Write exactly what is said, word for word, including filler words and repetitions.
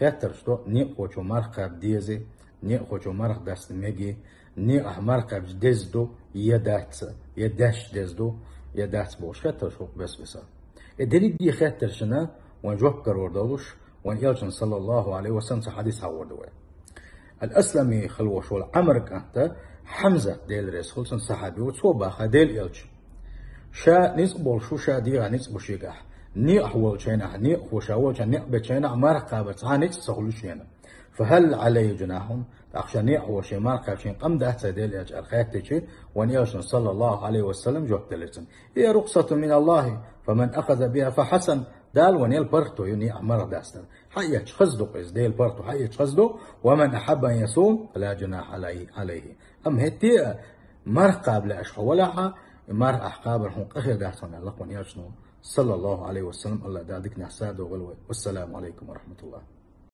хеттарш до, некъахочо марха кхаба дезий, некъахочо марха дастам мегий, некъахь марха кхаьбча деза ду, я дац, я даьча деза ду, я дац бохуш хеттарш хӀокху бес-бесара. И дерриге хеттаршна вайн жоп карор долуш, вайн элчан, саллаллаху алейхи ва саллям, цхьа хьадис хьахор ду вай. Ал-Аслами хила волуш волу Ӏамар кӀанта Хьамзат, Дела реза хуьлда цунна, сахьаби ву, цо баха Дела элча. Ша ницкъ болуш ву, ша дегӀан ницкъ бу шегахь. Некъахь волчу хенахь, некъахо ша волчу некъ бечу хенахь, марха кхабар цхьа ницкъ ца хуьлу шена. Фа хӀал Ӏалаййа джунахьун? ТӀаккха ша некъахо шен марха кхаьбча шен къам дац ца Дела элча аьлла хаьттичи, вайн элчана, саллаллаху алейхи ва саллям, жоп делира цунна. Хия рухсатун мин Аллахи, фа ман ахаза биха фа хьасан. Дала вайн ел паргӀато ю некъахь марха дастар. Хьаэцча хаза ду иза, Делан паргӀато хьаэцча хаза ду, ва ман ахьабба ан ясум, фа ла джунахьа алайхи, алайхи. Амма хӀетте а марха кхаба лаьаш хьо валахьа, и марха ахь кхабар хьуна къа хир дац хьуна аьлла вайн элчано, саллаллаху алейхи ва саллям, Аллах Дала диканехь садо гӀала вай. Вассаламу алейкум ва рахматуллах.